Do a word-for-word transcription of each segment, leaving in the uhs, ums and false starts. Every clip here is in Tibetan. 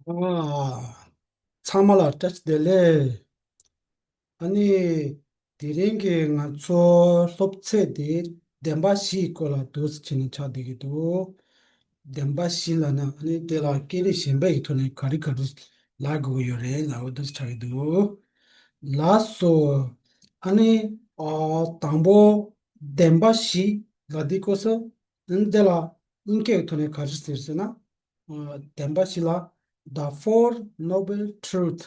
ཨ། ཚང་མ་ལ་བཀྲ་ཤིས་བདེ་ལེགས། ཨ་ནི། དེ་རིང་གི་ང་ཚོ་སློབ་ཚན་དེ་བདེན་པ་བཞིའི་སྐོར་ལ་འདུག་སེ་བྱས་ནས་ཆགས་བསྡད་ཀྱི་འདུག་བདེན་པ་བཞི་ལབ་ན་ཨ་ནི་དེ་ལ་སྐད་རིགས་གཞན་པ་ཡི་ཐོག་ནས་ག་རེ་ག་རེ་ལབ་དགོས་ཀྱི་ཡོད་རེད་ལབ་པ་འདུག་སེ་ཆགས་ཀྱི་འདུག་ལགས་སོ། ཨ་ནི། ཨ། དང་པོ་བདེན་པ་བཞི་ལབ་དུས་སྐབས་སུ། ཨ་ནི་དེ་ལ་དབྱིན་སྐད་ཀྱི་ཐོག་ནས་ག་རེ་ཟེར་ཟེར་ན། ཨ། བདེན་པ་བཞི་ལ། The Four Noble Truth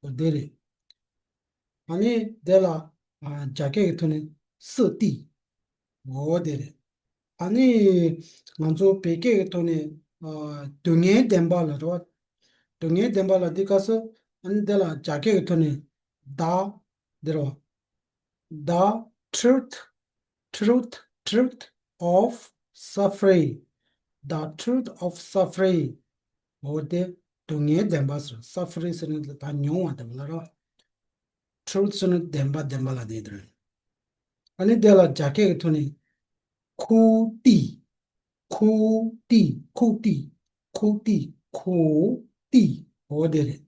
འོ་དེ་རེད། ཨ་ནི་དེ་ལ། ཨ། རྒྱ་སྐད་ཀྱི་ཐོག་ནས་四谛འོ་དེ་རེད། ཨ་ནི་ང་ཚོ་བོད་སྐད་ཀྱི་ཐོག་ནས། ཨ། སྡུག་བསྔལ་བདེན་པ་ལབ་རེད་བ། སྡུག་བསྔལ་བདེན་པ་ལབ་དུས་སྐབས་སུ། ཨ་ནི་དེ་ལ་རྒྱ་སྐད་ཀྱི་ཐོག་ནས་the འདི་རེད་བ། The truth, truth, truth of suffering. The truth of suffering. འོ་དེ་སྡུག་བསྔལ་བདེན་པ་ཟེར། Suffering ཟེར་ན་ད་མྱོང་བ་དེ་ལ་རོ། Truth ཟེར་ན་བདེན་པ་བདེན་པ་ལ་དེ་དེ་རེད། ཨ་ནི་དེ་ལ་རྒྱ་སྐད་ཀྱི་ཐོག་ནས་苦地། 苦地，苦地，苦地，苦地འོ་དེ་རེད།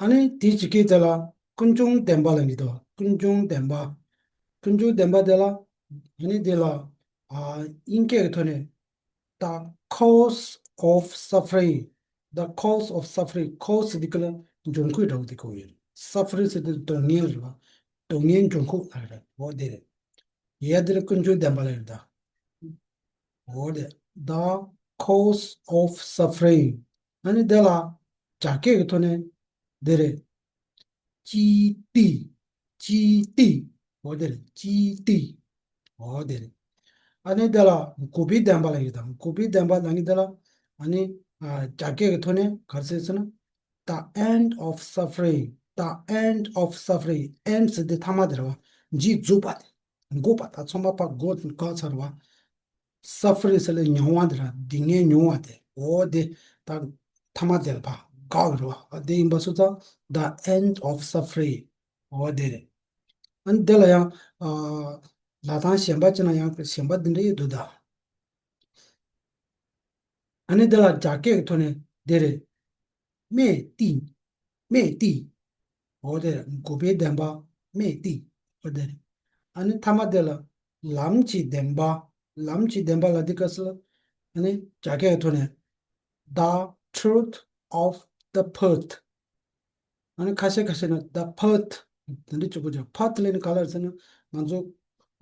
ཨ་ནི་དེ་ཅི་སྐད་དེ་ལ་ཀུན་འབྱུང་བདེན་པ་ལབ་ཀྱི་འདུག་ཀུན་འབྱུང་བདེན་པ། ཀུན་འབྱུང་བདེན་པ་དེ་ལ། ཨ་ནི་དེ་ལ། ཨ། དབྱིན་སྐད་ཀྱི་ཐོག་ནས། The cause of suffering. The cause of suffering. Cause དེ་ག་ལ་འབྱུང་ཁུངས་འདྲ་བོ་དེ་གོ་ཡོད། Suffering ཟེར་དུས་སྡུག་བསྔལ་རེད་བ། སྡུག་བསྔལ་འབྱུང་ཁུངས་ལ་རེད། འོ་དེ་རེད། ཡ་དེ་ལ་ཀུན་འབྱུང་བདེན་པ་ལ་ཡོད་ད། འོ་དེ། The cause of suffering. ཨ་ནི་དེ་ལ་རྒྱ་སྐད་ཀྱི་ཐོག་ནས་དེ་རེད། 寂寂寂འོ་དེ་རེད། 寂寂འོ་དེ་རེད། ཨ་ནི་དེ་ལ་འགོག་པའི་བདེན་པ་ལ་ཡོད་ད། འགོག་པའི་བདེན་པ་ལ་ནི་དེ་ལ། ཨ་ནི། ཨ། རྒྱ་སྐད་ཀྱི་ཐོག་ནས་ག་རེ་ཟེར་ཟེར་ན། The end of suffering. The end of suffering. End ཟེར་དེ་ཐ་མ་དེ་རེད་བ། འཇིག་རྫོགས་པ་དེ། འགོག་པ་ད་ཚང་མ་ཕར་འགོག་འགོག་ཚར་བ། Suffering ཟེར་ལ་མྱོང་བ་དེ་ར། སྡུག་བསྔལ་མྱོང་བ་དེ། འོ་དེ་ད་ཐ་མ་དེ་ལ་ཕར་འགོག་རེད་བ། དེ་ཡིན་པ་སོང་ཙང་the end of suffering འོ་དེ་རེད། ཨ་ནི་དེ་ལ་ཡང་། ཨ། ལབ་སྟངས་གཞན་པ་ཅིག་ན་ཡང་གཞན་པ་འདི་འདྲ་ཡོད་འདུག་ད། ཨ་ནི་དེ་ལ་རྒྱ་སྐད་ཀྱི་ཐོག་ནས་འདི་རེད། 灭地། 灭地། འོ་དེ་རེད། འགོག་པའི་བདེན་པ། 灭地། འོ་དེ་རེད། ཨ་ནི་ཐ་མ་དེ་ལ་ལམ་གྱི་བདེན་པ། ལམ་གྱི་བདེན་པ་ལ་འདི་སྐབས་སུ། ཨ་ནི་རྒྱ་སྐད་ཀྱི་ཐོག་ནས། The truth of the path. ཨ་ནི་ཁ་ཤས་ཁ་ཤས་ནི་the path དེ་འདྲ་གཅིག་པོ་ཅིག path ལབ་ནི་ག་ལ་ཟེར་ན། ང་ཚོ།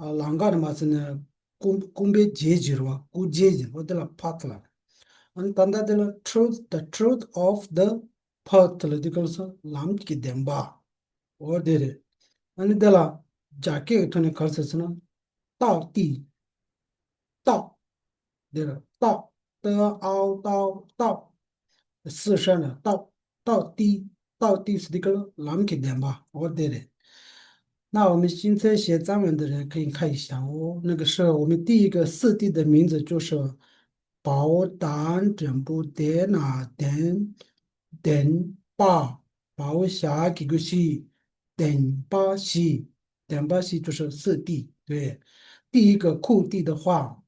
ཨ། ལམ་ཁ་ནས་མར་ཟེར་ན་སྐུམ་སྐུམ་པའི་རྗེས་ཀྱི་རེད་བ། སྐུ་རྗེས་ཀྱི་རེད་བ། དེ་ལ་path ལབ། ཨ་ནི་ད་ལྟ་དེ་ལ་truth, the truth of the path ལབ་དུས་སྐབས་སུ་ལམ་གྱི་བདེན་པ། འོ་དེ་རེད། ཨ་ནི་དེ་ལ་རྒྱ་སྐད་ཀྱི་ཐོག་ནས་ག་རེ་ཟེར་ཟེར་ན། 道地། 道། འདིར་道། ཏ་ཨའོ་ཏའོ་道། 四声ནི་道། 道地། 道地ཟེར་དུས་སྐབས་ལ་ལམ་གྱི་བདེན་པ། འོ་དེ་རེད། 那我们现在学藏文的人可以看一下哦，那个是我们第一个四谛的名字，就是宝塔、枕布、莲啊、莲、莲宝。 宝塔给个是等巴西，等巴西就是四谛，对。第一个苦谛的话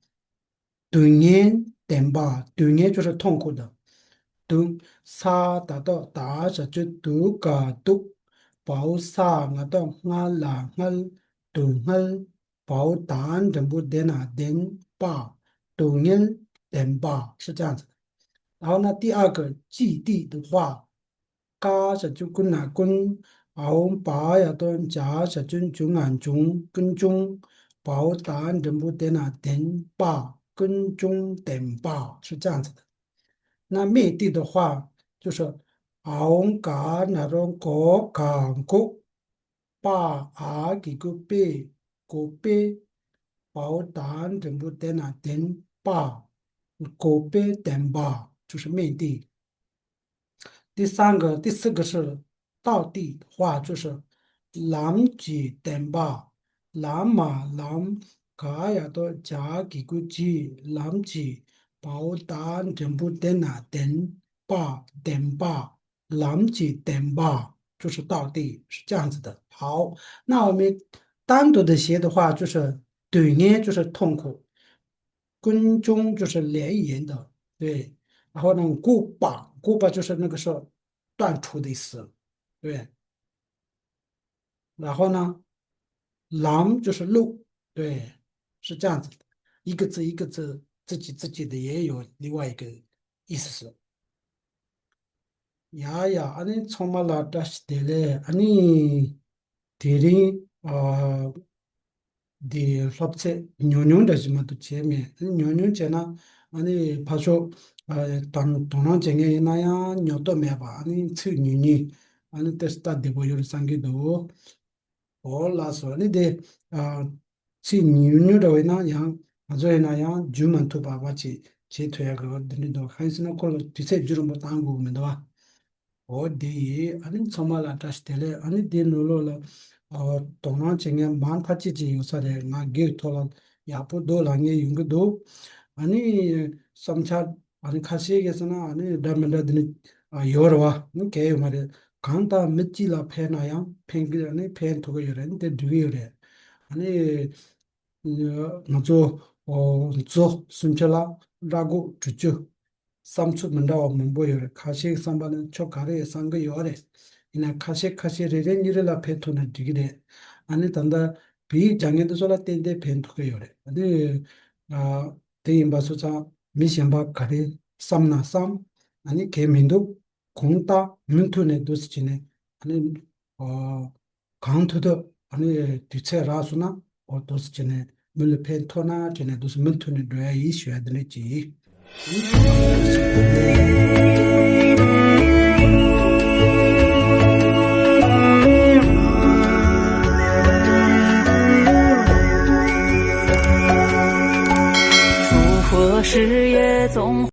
，སྡུག་བསྔལ་བདེན་པ། སྡུག་བསྔལ就是痛苦的。སྡུག་ས་ད་ཏོ་ད་ཞབས་ཀྱུ་སྡུ་ག་སྡུག་པའོ་ས་ང་ཏོ་ང་ལ་ང་སྡུག་བསྔལ། པའོ་ད་འགྲེང་བུ་དེ་ན་བདེན་པ། སྡུག་བསྔལ་བདེན་པ། 是这样子的。然后呢，第二个寂地的话， ཀ་ཞབས་ཀྱུ་ཀུ་ན་ཀུན། འའོ་བ་ཡ་ཏོ་འཇའ་ཞབས་ཀྱུ་འཇུ་ང་འབྱུང་། ཀུན་འབྱུང་། པའོ་ད་འགྲེང་བུ་དེ་ན་བདེན་པ། ཀུན་འབྱུང་བདེན་པ། 是这样子的。那灭地的话，就是 འའོ་ག་ན་རོ་གོ་ག་འགོག་པ་འ་གི་གུ་པེ། འགོག་པའི། པའོ་ད་འགྲེང་བུ་དེ་ན་བདེན་པ། འགོག་པའི་བདེན་པ། 就是灭地། 第三个、第四个是道地的话，就是 ལམ་གྱི་བདེན་པ། ལམ་མ་ལམ་ག་ཡ་ཏོ་འཇའ་གི་གུ་འཇིག་ལམ་གྱི། པའོ་ད་འགྲེང་བུ་དེ་ན་བདེན་པ། བདེན་པ། ལམ་གྱི་བདེན་པ། 就是道地，是这样子的。好，那我们单独的写的话，就是 སྡུག་བསྔལ就是痛苦， ཀུན་འབྱུང就是累劫的，对。然后呢，固把，固把就是那个是断除的意思，对。然后呢，làm就是路，对，是这样子的，一个字一个字，自己自己的也有另外一个意思是。ཡ་ཡ། ཨ་ནི་ཚང་མ་ལ་བཀྲ་ཤིས་བདེ་ལེགས། ཨ་ནི་དེ་རིང་ཨ་འདི་སློབ་ཚན་ཉུང་ཉུང་འདྲ་ཞིག་མ་གཏོགས་བྱས་མེད། ཨ་ནི་ཉུང་ཉུང་བྱས་ན་ཨ་ནི་ཕར་ཕྱོགས་ཨ་དང་དོ་སྣང་བྱེད་མཁན་ཡིན་ན་ཡང་ཉོབ་ཏོ་མེད་པ། ཨ་ནི་ཚིག་ཉུང་ཉུང་ཨ་ནི་ཏོག་ཙམ་ལྟ་བདེ་པོ་ཡོད་རེད་བསམ་གྱི་འདུག་འོ་ལགས་སོ། ཨ་ནི་དེ་ཨ་ཚིག་ཉུང་ཉུང་འདྲ་བོ་ཡིན་ན་ཡང་ང་ཚོ་ཡིན་ན་ཡང་བརྒྱུད་མ་ཐུབ་པ་བ་ཅིག་བྱེད་ཐུབ་ཡག་གི་འདི་འདྲ་འདུག་གང་ཡིན་ཟེར་ན་ཁོ་ལ་དུས་ཚོད་རྒྱུན་རིང་པོ་བཏང་དགོས་ཀྱི་མི་འདུག་བ། འོ་དེ་ཡིན། ཨ་ནི་ཚང་མ་ལ་བཀྲ་ཤིས་བདེ་ལེགས། ཨ་ནི་དེ་ནང་ལོགས་ལ་ཨ་དོ་སྣང་བྱེད་མཁན་མང་ཐག་ཆོད་ཅིག་ཡོད་ས་རེད། ང་སྒེར་ཐོག་ལ་ཡག་པོ་འདུག་ལབ་མཁན་ཡོང་གི་འདུག་ཨ་ནི་བསམ་འཆར་ཨ་ནི་ཁ་ཤས་ཀྱིས་ཟེར་ན་ཨ་ནི་འདྲ་མི་འདྲ་འདི་ནི་ཨ་ཡོད་རེད་བ། ཨ་ནི་གལ་ཡོད་མ་རེད། གང་ལྟར་མི་གཅིག་ལ་ཕན་ན་ཡང་ཕན་གི་ཨ་ནི་ཕན་ཐོགས་ཀྱི་ཡོད་རེད། ཨ་ནི་དེ་འགྲིག་གི་ཡོད་རེད། ཨ་ནི་ང་ཚོ་ཨོ་མཛོ་སུམ་ཅུ་ལ་སྐྲ་གོག་དྲུག་ཅུ། བསམ་ཚུལ་མི་འདྲ་བ་མང་པོ་ཡོད་རེད། ཁ་ཤས་བསམ་པ་ནི་ཁྱོད་ག་རེ་བསམ་གི་ཡོད་རེད། ཡིན་ན་ཁ་ཤས་ཁ་ཤས་རེ་རེ་གཉིས་རེ་ལ་ཕན་ཐོགས་ན་འགྲིག་གི་རེད། ཨ་ནི་ད་ལྟ་བོད་ཡིག་སྦྱང་མཁན་དེ་ཚོ་ལ་ཏན་ཏན་ཕན་ཐོགས་ཀྱི་ཡོད་རེད། ཨ་ནི་ཨ་དེ་ཡིན་པ་སོང་ཙང་མི་གཞན་པ་ག་རེ་བསམ་ན་བསམ། ཨ་ནི་གལ་མི་འདུག་གང་ལྟར་མུ་མཐུད་ནས་འདུག་སེ་བྱས་ནས་ཨ་ནི་ཨ་གང་ཐུབ་ཐུབ་ཨ་ནི་དུས་ཚོད་རག་སོང་ན་འོ་འདུག་སེ་བྱས་ནས་མི་ལ་ཕན་ཐོགས་ན་བྱས་ནས་འདུག་སེ་མུ་མཐུད་ནས་འགྲོ་ཡ་ཡིན་ཞུ་ཡ་འདི་འདྲ་ཅིག་ཡིན།